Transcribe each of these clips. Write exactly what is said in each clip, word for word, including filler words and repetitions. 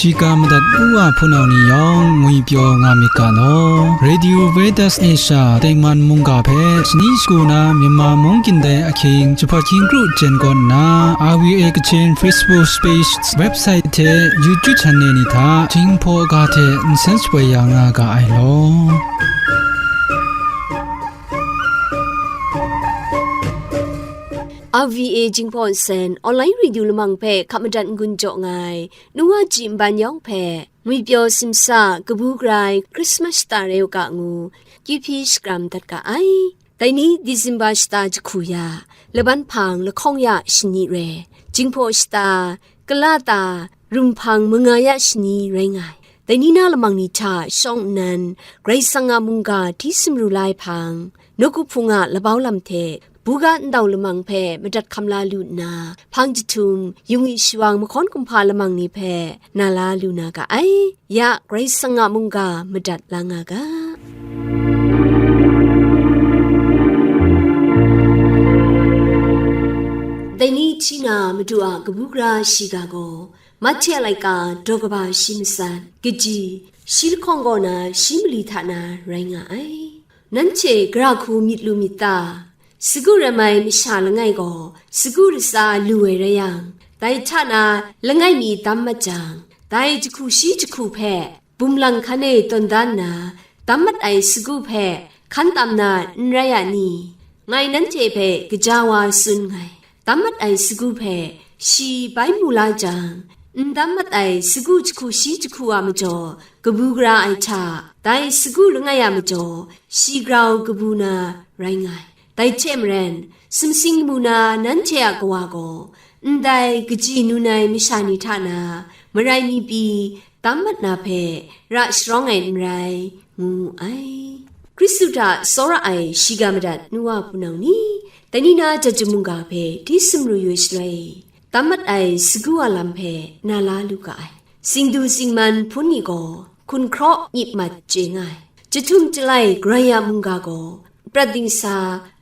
Shiga madat u wa hpunau ni yawng ngwipyaw nga myit ga law. Radio Veritas Asia tengman mungga hpe shani shagu na Myanmar mung gindai ahkying jahpat hkying kru jen kaw nna, R V A Kachin Facebook page, website hte YouTube channel ni hta Jinghpaw ga hte nsen shapoi ya nga ga ai law. R V A Jinghpaw Nsen Online Radio Lamang hpe hkap madat n-gun jaw nga ai, nu wa ji nban yawng hpe, ngwipyaw simsa, kabu gara ai Christmas shata rai u ga ngu, kyihpyi shakram dat ga ai. Dai ni December shata jahku ya, laban hpang lahkawng ya shani rai, Jinghpaw shata, kalata, rum hpang manga ya shani rai nga ai. Dai ni na lamang ni hta shawng nnan, Karai Kasang a mungga hti sumru la ai hpang, nawku hpung a labau lam hte, buga ndau lamang hpe madat hkam la lu nna, hpang jahtum, yung i shawang mahkawn kumhpa lamang ni hpe na la lu na ga ai. Ya, Karai Kasang a mungga madat la nga ga. Dai ni hti na Madu a kabu gara shiga gaw, Mahte a laika daw kaba shi matsat, kaji, shi lahkawng kaw na shi mali hta na rai nga ai. Nanhte gara hku myit lu myit ta? Sagu ram ai masha langai gaw sagu ratsa lu ai rai yang, dai hta na langai mi dam mat jang, dai jahku shi jahku hpe bum lang hkan e tawn da nna, dam mat ai sagu hpe hkan tam na n rai a ni? Ngai nanhte hpe gaja wa tsun nngai, dam mat ai sagu hpe shi bai mu la jang, n dam mat ai sagu jahku shi jahku a majaw kabu gara ai hta, dai sagu langai a majaw shi grau kabu na rai nga ai. Dai hte maren, sumsing lamu na nanhte a Kawa gaw, ndai kaji nun ai masha ni hta na, marai mi pyi, dam mat na hpe ra sharawng ai n rai, ngu wu ai. Hkristu hta tsawra ai shiga madat nu wa hpunau ni, dai ni na jat jahmungga hpe hti sumru yu ai shaloi, dam mat ai sagu a lam hpe na la lu ga ai. Singdu singman hpun ni gaw hkunhkraw myit mat chye nga ai. Jahtum jalai garai a mungga gaw prat dingsa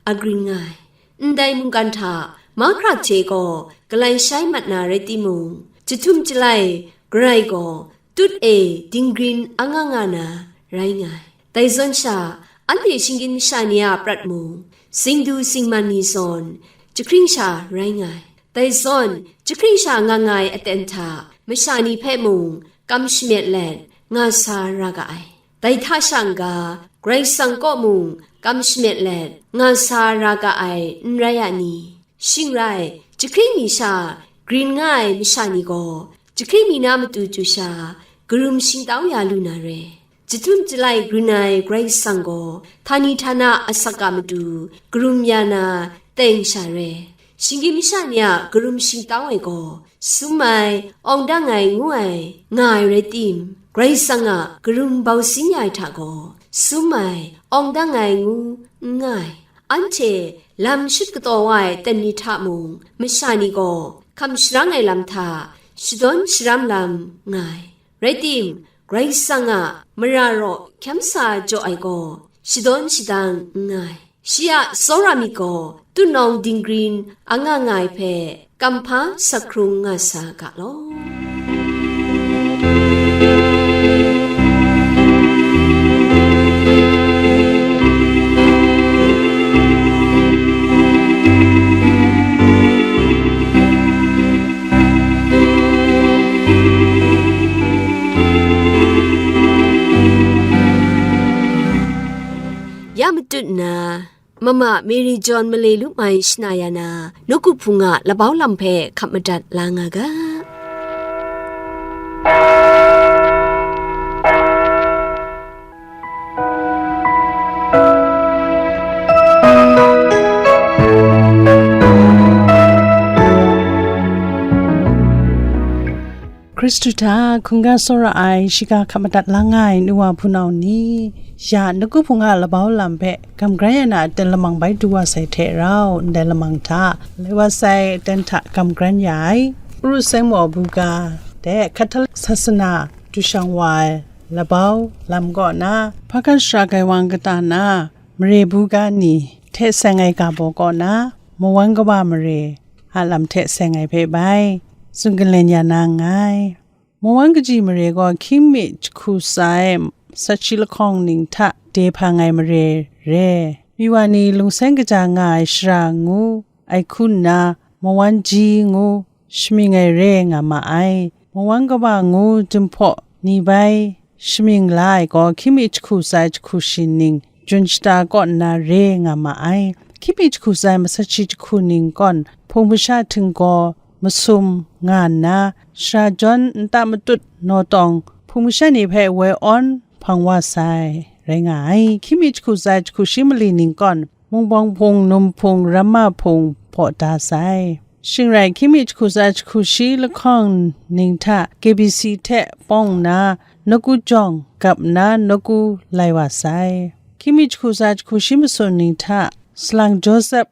a grin nga ai. Ndai mungkan hta mahkra hte gaw galai shai mat na rai timung, jahtum jalai garai gaw tut e dinggrin anga nga na rai nga ai. Dai zawn sha, anhte shinggyim masha ni a prat mung, singdu singman ni zawn, jahkring sha rai nga ai. Dai zawn, jahkring sha nga nga ai aten hta, masha ni hpe mung kam shamet let nga sa ra ga ai. Dai hta sha n-ga, Karai Kasang kaw mung kam shamet let nga sa ra ga ai, n rai a ni? Shing rai, jahkring mi sha grin nga ai masha ni gaw, jahkring mi na matu chyu sha, karum shingtau ya lu na re. Jahtum jalai grin ai Karai Kasang gaw, htani htana asak a matu karum ya na teng sha re. Shinggyim masha ni a karum shingtau ai gaw, sum ai, awng dang ai ngu ai, nga ai rai tim, Karai Kasang a karum bau sin ya ai hta gaw, sum ai, awng dang ai ngu n nga ai. Anhte lam shut kataw wa ai aten ni hta mung, masha ni gaw hkam sharang ai lam hta shadawn sharam lam nga ai. Rai tim, Karai Kasang a mara raw hkyam sa jaw ai gaw, shadawn shadang n nga ai. Shi a tsawra myit gaw, tutnawng dinggrin anga nga ai hpe, kamhpa sak hkrung nga sa ga law. Ya matut nna, Mama Mary John Male Lumai shana ya na, nawku hpung a labau lam hpe hkap madat la nga ga. Hkristu hta hkungga tsawra ai shiga hkap madat la nga ai nu wa hpunau ni, ya nawku hpung a labau lam hpe gam grai ai na aten lamang bai du wa sai hte rau, ndai lamang hta lai wa sai aten hta gam grai ya ai, Uru Saimo buga de Catholic sasana du shang wa ai labau lam kaw na, hpa hkan shara ai wa kata na, mare buga ni hte seng ai ga baw kaw na, Mawan kaba mare a lam hte seng ai hpe bai, tsun galen ya na nngai. Mawan kaji mare gaw hkying mi jahku tsa ai masat shi lahkawng ning hta de hpang ai mare re. Miwa ni lungseng kaja nga ai shara ngu, ai hku nna, mawan ji ngu, shamying ai re nga ma ai. Mawan kaba ngu, Jinghpaw ni bai shamying la ai gaw, hkying mi jahku tsa ai jahku shi ning, jun shata kaw nna re nga ma ai. Hkying mi jahku tsa ai masat shi jahku ning kawn, hpung masha htinggaw masum nga nna, shara jawn nta matut naw tawng, hpung masha ni hpe woi awn hpang wa sai, rai nga ai. Hkying mi jahku tsa ai jahku shi mali ning kawn, mung bawng hpung, num hpung, ramma hpung hpaw da sai. Shing rai, hkying mi jahku tsa ai jahku shi lahkawng ning hta K B C hte pawng nna, nawku jawng gap nna nawku lai wa sai. Hkying mi jahku tsa ai jahku shi masum ning hta salang Josep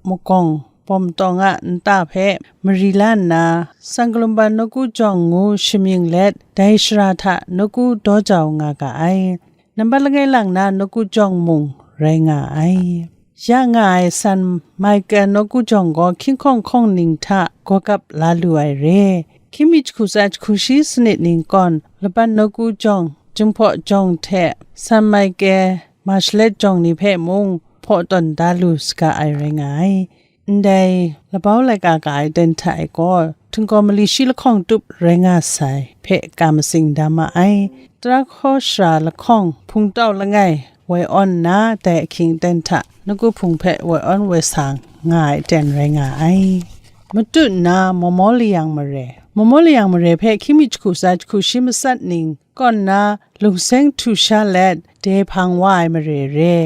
magawng bawm tawng a nta hpe mari la nna, Sangkalumban nawku jawng ngu shamying let, dai shara hta nawku daw jau nga ga ai. Nambat langai lang na nawku jawng mung rai nga ai. Ya nga ai San Michael nawku jawng gaw hkying hkawng hkawng ning hta gawgap la lu ai re. Hkying mi jahku tsa ai jahku shi sanit ning kawn, laban nawku jawng, Jinghpaw jawng hte San Michael Marshlet jawng ni hpe mung hpaw tawn da lu saga ai rai nga ai. Ndai labau laika ka ai ten hta e gaw, htinggaw mali shi lahkawng tup rai nga sai hpe ka matsing da ma ai. Tara hkaw shara lahkawng hpung tau langai woi awn nna, dai ahkying ten hta nawku hpung hpe woi awn woi sa nga ai ten rai nga ai. Matut nna Mawmaw Layang Mare. Mawmaw Layang Mare hpe hkying mi jahku tsa ai jahku shi masat ning kawn na lungseng htu sha let de hpang wa ai mare re.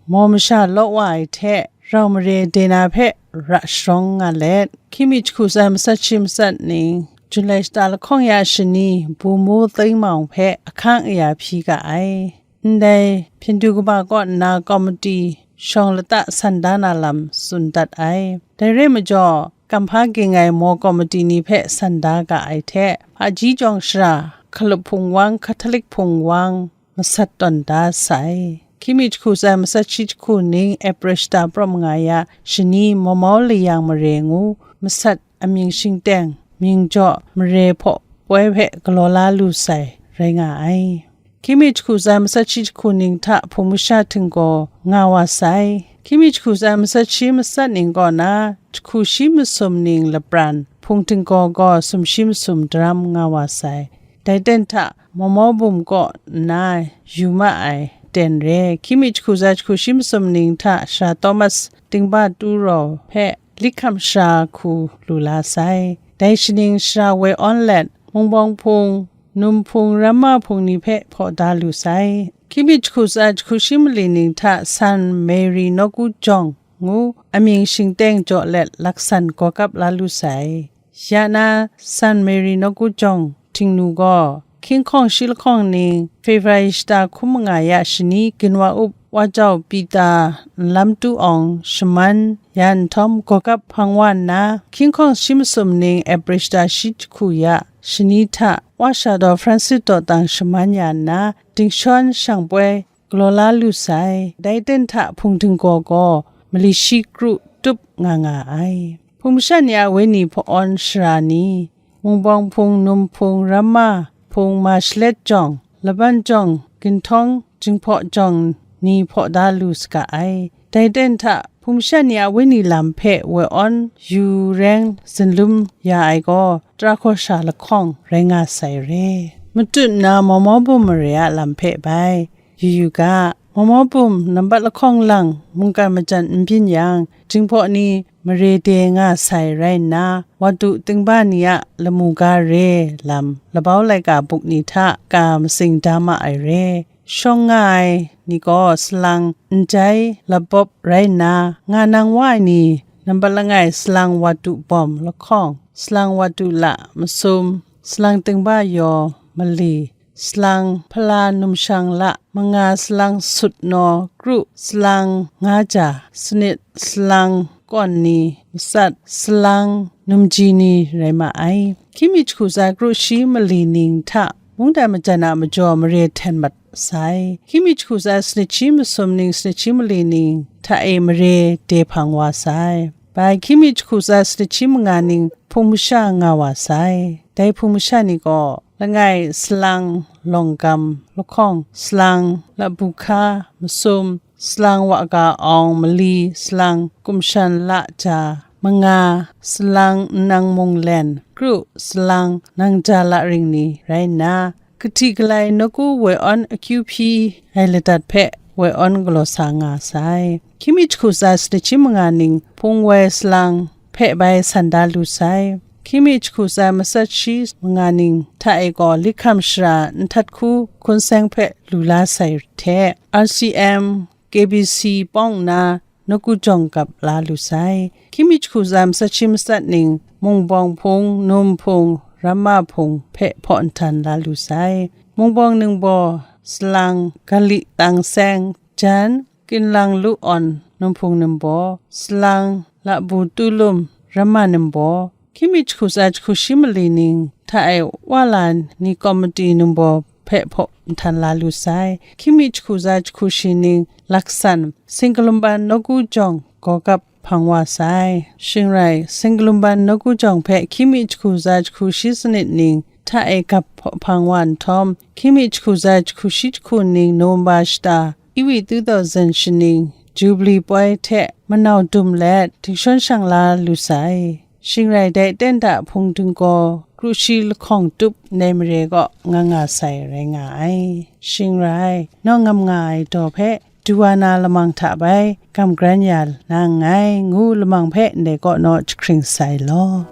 Maw masha law wa ai hte rau mare de na hpe ra sharawng nga let, hkying mi jahku tsa ai masat shi masat ning, Jun lai shata lahkawng ya shani, Bumu Tengmawng hpe ahkang aya hpyi ga ai. Ndai hpyen du kaba kaw nna kawmiti shawng lata san da na lam tsun dat ai. Dai re majaw, kamhpa ging ai maw kawmiti ni hpe san da ga ai hte, hpaji jawng shara, hkalup hpungwang, Hkatalik hpungwang, masat tawn da sai. Hkying mi jahku tsa ai masat shi jahku ning April shata prum nga ya shani Mawmaw Layang Mare ngu masat amying shingteng mying jaw mare hpaw poi hpe galaw la lu sai rai nga ai. Hkying mi jahku tsa ai masat shi jahku ning hta hpung masha htinggaw nga wa sai. Hkying mi jahku tsa ai masat shi masat ning kaw na, jahku shi masum ning lapran hpung htinggaw gaw sumshi masum daram nga wa sai. Dai ten hta Mawmaw Bum kaw nna yu ma ai ten re. Hkying mi jahku tsa ai jahku shi masum ning hta Sara Thomas Tingba Tu Rau hpe Likham Shara hku lu la sai. Dai shaning shara woi awn let, Mungbawng Hpung, Num Hpung, Ramma Hpung ni hpe hpaw da lu sai. Hkying mi jahku tsa ai jahku shi mali ning hta San Mary Nawku Jawng ngu amying shingteng jaw let laksan gawgap la lu sai. Ya na, San Mary Nawku Jawng Htingnu gaw, hkying hkawng shi lahkawng ning, February shata hkum manga ya shani ginwa up wa jau Pita Nlam Tu Awng shaman ya nhtawm, gawgap hpang wa nna, hkying hkawng shi masum ning, April shata shi jahku ya shani hta, wa sha daw Francis dawtang shaman ya nna, dingshawn shang poi galaw la lu sai. Dai ten hta hpung htinggaw gaw mali shi kru tup nga nga ai. Hpung masha ni a wenyi hpaw awn shara ni, Mungbawng Hpung, Num Hpung, Ramma Hpung, Mashalet Jawng, Laban Jawng, Ginhtawng Jinghpaw Jawng ni hpaw da lu saga ai. Dai ten hta hpung masha ni a wenyi lam hpe woi awn yu reng zinlum ya ai gaw, tara hkaw shara lahkawng rai nga sai re. Matut nna Mawmaw Bum mare a lam hpe bai yu yu ga. Mawmaw Bum nambat lahkawng lang mungkan majan n byin yang, Jinghpaw ni mare de nga sai rai nna, Wadu Tingba ni a lamu ga re lam labau laika buk ni hta ka matsing da ma ai re. Shawng nga ai ni gaw salang Njai Labawp rai nna, nga nang wa ai ni nambat langai salang Wadu Bawm lahkawng, salang Wadu La Masum, salang Tingba Yaw Mali, salang Hpala Numshang La, manga salang Sutnaw Kru, salang Ngaja Sanit, salang Kawn ni Matsat, salang Numji ni rai ma ai. Hkying mi jahku tsa kru shi mali ning hta mungdan majan a majaw mare hten mat sai. Hkying mi jahku tsa sanit shi masum ning sanit shi mali ning hta e mare de hpang wa sai. Bai hkying mi jahku tsa sanit shi manga ning hpung masha nga wa sai. Dai hpung masha ni gaw, langai salang lawng gam lahkawng, salang labu hka masum, salang wa ga awng mali, salang kumshan la ja manga, salang nnang mung len kru, salang nang ja la ring ni rai nna, kahti galai nawku woi awn akyu hpyi ai ladat hpe woi awn galaw sa nga sai. Hkying mi jahku tsa sanit shi manga ning hpung woi salang hpe bai san da lu sai. Hkying mi jahku tsa matsat shi manga ning hta e gaw Likham Shara Nhtat Hku hkun seng hpe lu la sai hte, R C M, K B C pawng nna nawku jawng gap la lu sai. Hkying mi jahku tsa matsat shi matsat ning Mungbawng hpung, Num hpung, Ramma hpung hpe hpaw nhtan la lu sai. Mungbawng ningbaw, salang, gali tang seng, jan, kinlang lu awn, Num hpung ningbaw, salang, labu tulum, Ramma ningbaw, Hkying mi jahku tsa jahku shi mali ning hta e wa la ni komiti ningbaw hpe hpaw nhtan la lu sai. Hkying mi jahku tsa jahku shi ning laksan, singkalumban nawku jawng gaw gap hpang wa sai. Shing rai, singkalumban nawku jawng hpe hkying mi jahku tsa jahku shi sanit ning hta e gap hpaw hpang wa nhtawm, hkying mi jahku tsa jahku shi jahku ning Nowemba shata, iwi tu daw zan shaning, Jubili poi hte manau dum let, dingshon shang la lu sai. Shing rai, dai ten da hpung dinggaw kru shi lahkawng tup ndai mare kaw nga nga sai rai nga ai. Shing rai, nawng ngam nga ai daw hpe, Duwana lamang hta bai gam gran ya na nngai, ngu lamang hpe ndai kaw naw jahkring sai law.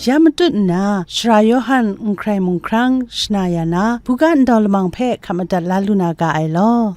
Ya matut nna, Sara Yawhan n hkrai mungkrang shana ya na, buga ndau lamang hpe hkap madat la lu na ga ai law.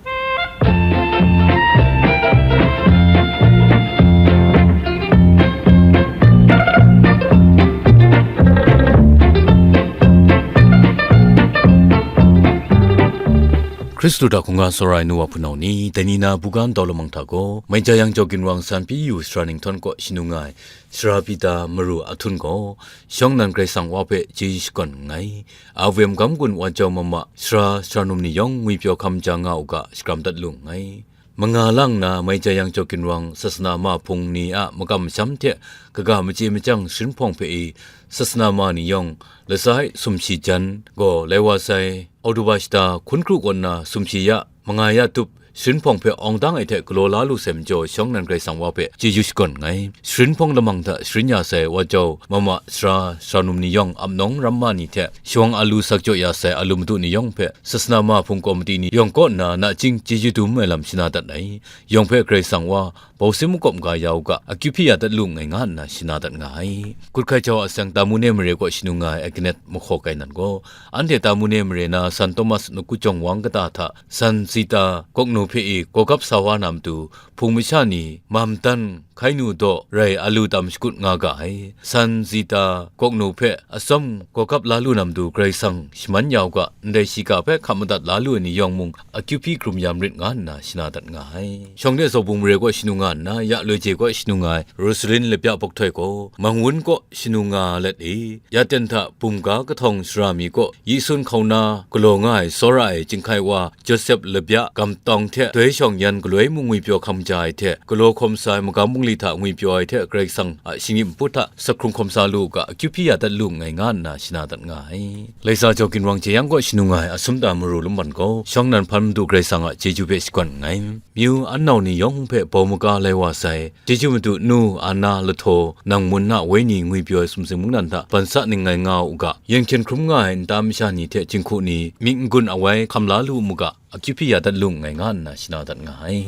Hkristu hta hkungga tsawra ai nu wa hpunau ni, dai ni na buga ndau lamang hta gaw, Mai Jayang Jaw Ginwang San Pyi Yu Sara Ninghtawng kaw shanu nga ai, Sara Pita Maru Ahtum gaw, shawng nnan Karai Kasang Wa hpe chyeju shakawn nngai. A V M gam gun wa jau mama, sara, sara num ni yawng ngwipyaw hkam ja nga u ga, shakram dat lu nngai. Manga lang nna Mai Jayang Jaw Ginwang sasana ma hpung ni a makam masham hte kaga machye machyang sharin hpawng hpe i, sasana ma ni yawng, Lasai sumshi jan gaw lai wa sai, Oktoba shata hkun kru kaw nna sumshi ya, manga ya tup, sharin hpawng hpe awng dang ai hte galaw la lu sai majaw, shawng nnan Karai Kasang Wa hpe chyeju shakawn nngai. Sharin hpawng lamang hta sharin ya sai wa jau mama, sara, sara num ni yawng, ap nawng ramma ni hte shawng a lu sak jaw ya sai a lu madu ni yawng hpe, sasana ma hpung komiti ni yawng kaw nna nachying chyeju dum ai lam shana dat ai. Yawng hpe Karai Kasang Wa, bau sim makawp ga ya u ga, akyu hpyi ya dat lu nngai nga nna shana dat nga ai. Kut hkai jau a seng Tamune mare kaw shanu nga ai Agnet mahkaw kai nan gaw, anhte Tamune mare na San Thomas nawku jawng wang kata hta, San Zita gawknu hpe i gawgap sa wa na matu, hpung masha ni, mam dan, hkai nu daw rai a lu tam shakut nga ga ai. San Zita gawknu hpe atsawm gawgap la lu na matu Karai Kasang shaman ya u ga, ndai shiga hpe hkap madat la lu ai ni yawng mung, akyu hpyi hkrum ya marit nga nna shana dat nga ai. Shawng de Zawbung mare kaw shanu nga nna, ya loi je kaw shanu nga ai, Rosalin Labya Bawk Htoi gaw, Mangwun kaw shanu nga let i, ya ten hta bumga kahtawng sara mi kaw, Yisun hkauna galaw nga ai tsawra ai Chyinghkai Wa Josep Labya Gamtawng hte doi shawng yan galoi mung ngwipyaw hkam ja ai hte, galaw hkawm sa ai magam bungli hta ngwipyaw ai hte, Karai Kasang a shinggyim npu hta sak hkrung hkawm sa lu u ga, akyu hpyi ya dat lu nngai nga nna shana dat nga ai. Laisa Jaw Ginwang Jeyang kaw shanu nga ai Asumta Maru Lumban gaw, shawng nnan hpan madu Karai Kasang a chyeju hpe shakawn nngai. Myu an nau ni yawng hpe bau maga lai wa sai, chyeju madu nu Ana Lahtaw nang mun na wenyi ngwipyaw ai sumsing mungdan hta bansa ning ngai nga u ga, yen hkyen hkrum nga ai nta masha ni hte jinghku ni myit n-gun awai hkam la lu mu ga, akyu hpyi ya dat lu nngai nga nna shana dat nga ai.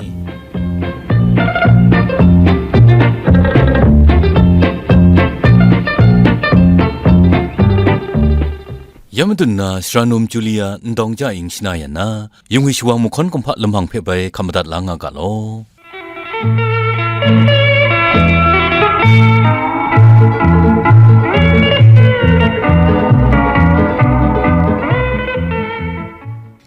Ya madun na, sara num Julia Ndawng Ja Ing shana yan na, yungwi shawang mahkawn kumhpa lamang hpe bai hkam madat la nga ga law.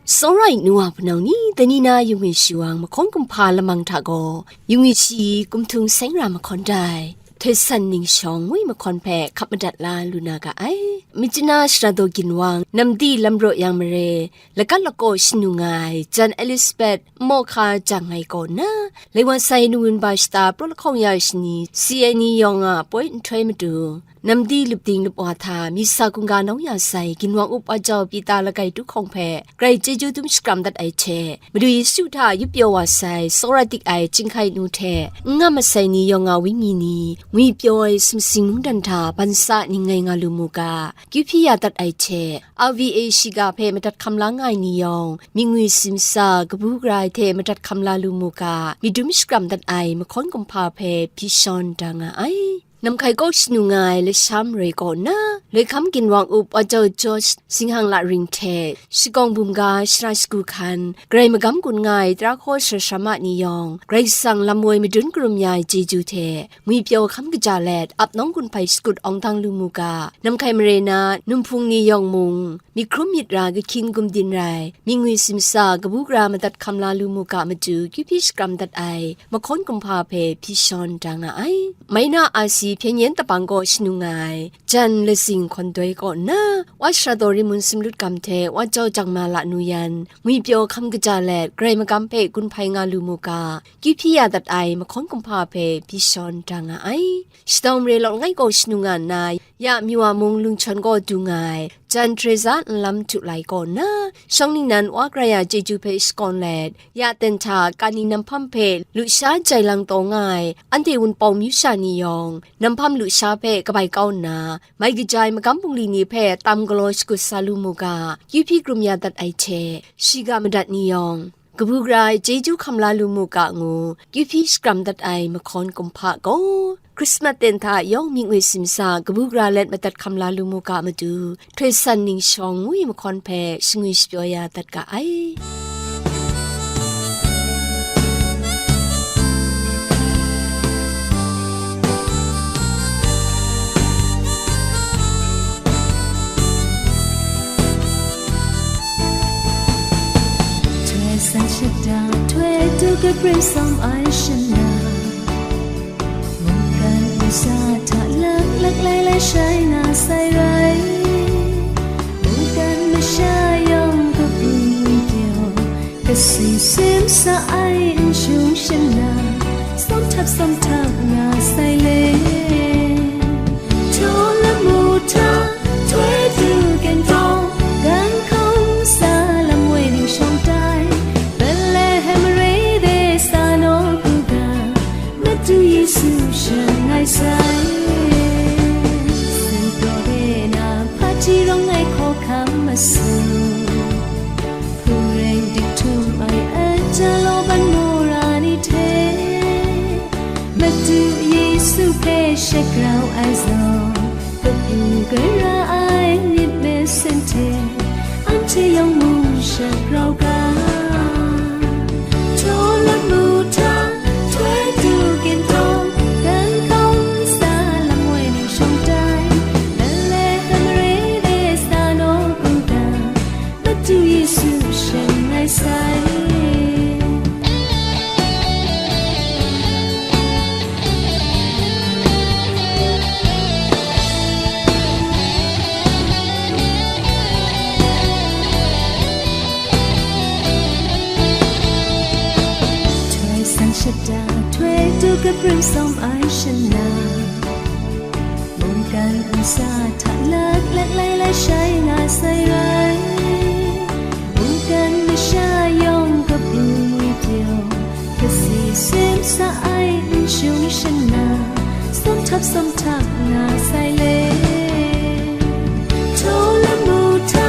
Tsawra ai nu wa hpunau ni, dai ni na yungwi shawang mahkawn kumhpa lamang hta gaw, yungwi shi kumhtung seng ra mahkawn dai. Htoi san ning shawng ngwi mahkawn hpe hkap madat la lu na ga ai. Myitkyina Sara daw ginwang, Namdi lam raw yang mare, lagat lagaw shanu nga ai, Jan Elizabeth nmawhka jang ai kaw nna, Laiwan sai Nungwun ba shata prawt lahkawng ya ai shani, C N E yawng a poi nhtoi matu, Namdi lup ding lup wa hta, myit sa hkungga nawng ya sai, ginwang up wa jau Pita langai du hkawng hpe, grai chyeju dum shakram dat ai hte, Madu Yesu hta yup pyaw wa sai, tsawra dik ai chyinghkai nu hte, n ngam masai ni yawng a wenyi ni, ngwi pyaw ai sumsing mungdan hta ban sa ning ngai nga lu mu ga, kyu hpyi ya dat ai hte, R V A shiga hpe madat hkam la nga ai ni yawng, myit ngwi simsa, kabu gara ai hte madat hkam la lu mu ga, myit dum shakram dat ai mahkawn kumhpa hpe hpyi shawn da nga ai. Namhkai kaw shanu nga ai lasha marai kaw nna, Loihkam ginwang up wa jau George Zinghang Laring hte, shakawng bum ga shara shagu hkan, Karai magam gun nga ai tara hkaw sara sara ma ni yawng, Karai Kasang lam woi madun karum ya ai chyeju hte, ngwi pyaw hkam kaja let, ap nawng gun hpai shakut awng dang lu mu ga, namhkai mare na, num hpung ni yawng mung, myit hkrum myit ra kahkyin gumdin rai, myit ngwi simsa, kabu gara madat hkam la lu mu ga matu, kyu hpyi shakram dat ai, mahkawn kumhpa hpe hpyi shawn da nga ai. Mai na asi hpyen yen tabang kaw shanu nga ai, Jan Lazing Hkawn Doi kaw nna, Wa Sara daw Rimmun Simlut Gam hte Wa Jau Jang Ma La Nu Yan, ngwi pyaw hkam kaja let, Karai magam hpe gun hpai nga lu mu ga, kyu hpyi ya dat ai mahkawn kumhpa hpe hpyi shawn da nga ai. Shadawng mare law langai kaw shanu nga nna, ya Miwa mung lungchawn kaw du nga ai, Jan Teresa nlam htu lai kaw nna, shawng ningnan Wa Karai a chyeju hpe shakawn let, ya ten hta kani namhpam hpe lusha jai lang taw nga ai, anhte Wunpawng myu sha ni yawng, namhpam lusha hpe kabai kau nna, mai kaja ai magam bungli ni hpe tam galaw shakut sa lu mu ga, kyu hpyi krum ya dat ai hte, shiga madat ni yawng, kabu gara ai chyeju hkam la lu mu ga ngu, kyu hpyi shakram dat ai mahkawn kumhpa gaw, Christmas ten hta yawng myit ngwi simsa, kabu gara let madat hkam la lu mu ga matu, htoi san ning shawng ngwi mahkawn hpe shangwi shapyaw ya dat ga ai. Htoi san shada, htoi du kabrim sawm ai shana, mungkan ntsa hta lak lak lai lai shai nga sai rai. Mungkan masha yawng kabu ngwi pyaw, kasi sim sa ai nshung shana, sawm htap sawm htap nga sai le. Htaw lamu hta, htoi du kentawng, gan hkawm sa lam woi ning shawng tai, Betlehem mare de sa naw bu ga, Madu Yesu shang ai sai. Sen praw de na hpaji rawng ai hkawhkam masu, hpung reng dik htum ai aja law ban mora ni hte, Madu Yesu hpe shat grau ai zawn, kabu gara ai myit mesen hte, anhte yawng mung shat grau ga. Htaw lamu hta, htoi du kentawng, gan hkawm sa lam woi ning shawng tai, Betlehem mare de sa naw bu ga, Madu Yesu shang ai sai. Htoi san shada, htoi du kabrim sawm ai shana, mungkan ntsa hta lak lak lai lai shai nga sai rai. Mungkan masha yawng kabu ngwi pyaw, kasi sim sa ai nshung shana, sawm htap sawm htap nga sai le. Htaw lamu hta,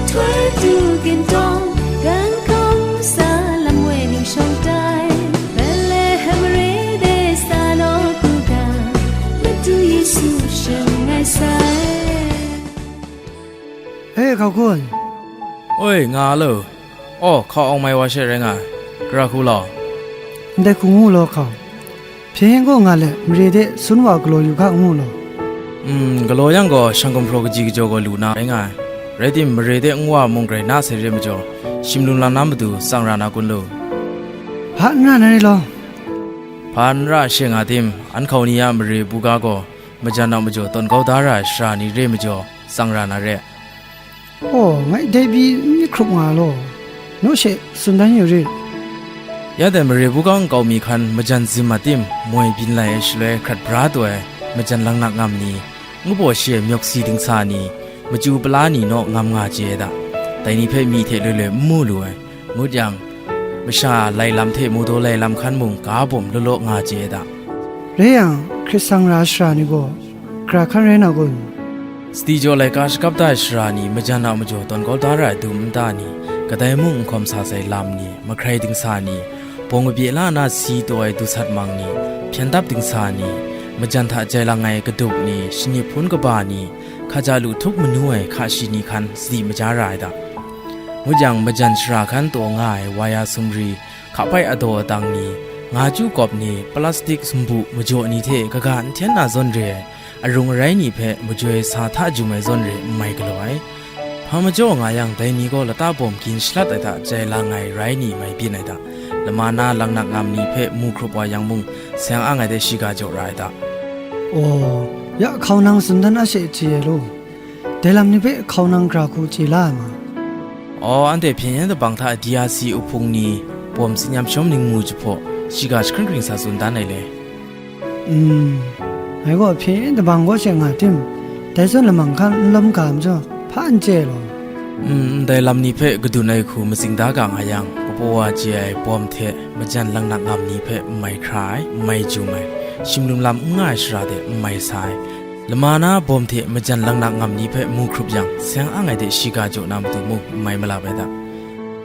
htoi du kentawng, gan hkawm sa lam woi ning shawng tai, Betlehem mare de sa naw bu ga, Madu Yesu shang ai sai. E, hkau hku ai. Oi, nga a lo. Aw, hkau awng mai wa she rai nga ai. Gara hku law. Ndai hku ngu law, hkau. Hpyen yen kaw nga let, mare de sun wa galaw yu ga ngu law. Mm, galaw yang gaw, shang gumhpraw kaji kajaw gaw lu na rai nga ai. Rai tim, mare de nwa mung grai na sai re ai majaw, shim lung lang na matu tsang ra na kun lu? Hpa n ra na ni law? Hpa n ra she nga tim, an hkau ni a mare buga gaw majan a majaw tawn kau da ra ai sara ni re majaw, tsang ra na re. Oh, ngai dai pyi n myit hkrup nga law, naw she tsun dan yu rit. Ya dai mare buga nkau mi hkan majan zim a tim moi byin lai ai shaloi hkrat bra taw ai majan langnak ngam ni, ngu baw shi ai myawk si dingsa ni, machyu pala ni naw ngam nga chye ai da. Dai ni hpe myi hte loi loi n mu lu ai, ngut yang, masha lai lam hte mu daw lai lam hkan mung ga bawm law law nga chye ai da. Rai yang, hkrit sang ra ai sara ni gaw, gara hkan rai na kun? Sadi jaw laika shakap da ai sara ni, majan a majaw tawn kau da ra ai dum nta ni, kadai mung n hkawm sa sai lam ni, mahkrai dingsa ni, bawng kabye la na si taw ai dusat mang ni, hpyen dap dingsa ni, majan hta jai lang ai kadup ni, shanip hpun kaba ni, hkaja lu htup manu ai hka shi ni hkan sadi maja ra ai da. Ngut yang, majan sara hkan taw nga ai waya sumri, hka bai adaw adang ni, nga chyu kawp ni, plastik sumbu majaw ni hte kaga n hten na zawn re ai, arung arai ni hpe majoi sa hta jum ai zawn re n mai galaw ai. Hpa majaw nga yang, dai ni gaw lata bawm gin shalat ai hta jai lang ai rai ni mai byin ai hta, lama na langnak ngam ni hpe mu hkrup wa yang mung, seng ang ai de shiga jaw ra ai hta. Aw, ya hkaunang tsun dan a she chye ai law, dai lam ni hpe hkaunang gara hku chye la ai ma? Aw, anhte hpyen yen dabang hta D R C uhpung ni bawm tsin yam shawm ningmu jahpaw, shiga jahkring kring sa tsun dan ai le. Mm, ngai gaw hpyen yen dabang kaw she nga tim, dai zawn lamang hkan n lawm ga majaw, hpa n chye ai law. Mm, ndai lam ni hpe gadun ai hku matsing da ga nga yang, kapaw wa chye ai bawm hte majan langnak ngam ni hpe n mai hkra ai, n mai jum ai, shimlum lam n nga ai sara de n mai sa ai, lama na bawm hte majan langnak ngam ni hpe mu hkrup yang, seng ang ai de shiga jaw na matu mung n mai malap ai da.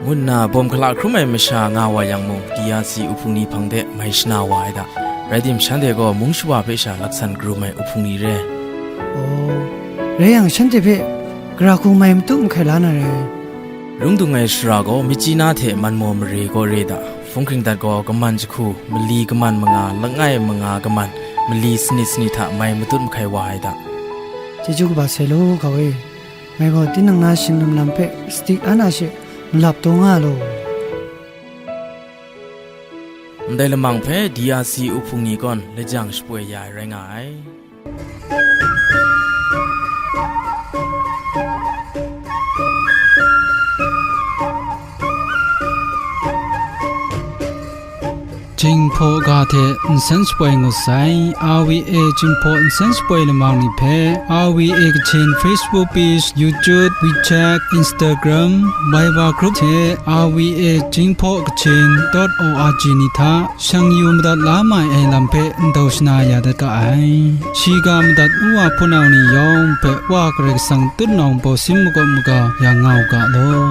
Ngu nna bawm hkala hkrum ai masha nga wa yang mung, D R C uhpung ni hpang de mai shana wa ai da. Rai tim, shanhte gaw mung shawa hpe sha laksan karum ai uhpung ni re. Aw, rai yang, shanhte hpe gara hku mai matu mahkai la na rai. Rung dung ai sara gaw Myitkyina hte Manmaw mare kaw re da. Hpung hkring dat gaw kaman jahku, mali kaman manga, langai manga kaman, mali sanit sanit hta mai matut mahkai wa ai da. Chyeju kaba sai law, kau e. Ngai gaw tinang na shinglim lam hpe sadi an a she malap taw nga law. Ndai lamang hpe D R C uhpung ni kawn lajang shapoi ya ai rai nga ai. Jinghpaw ga hte nsen shapoi ngut sai, R V A Jinghpaw nsen shapoi lamang ni hpe, R V A Kachin Facebook page, YouTube, WeChat, Instagram, Viber group hte R V A Jinghpaw Kachin dot O R G ni hta shang yu madat la mai ai lam hpe ndau shana ya dat ga ai. Shiga madat ngu wa hpunau ni yawng hpe Wa Karai Kasang tutnawng baw sin makawp maga ya nga u ga law.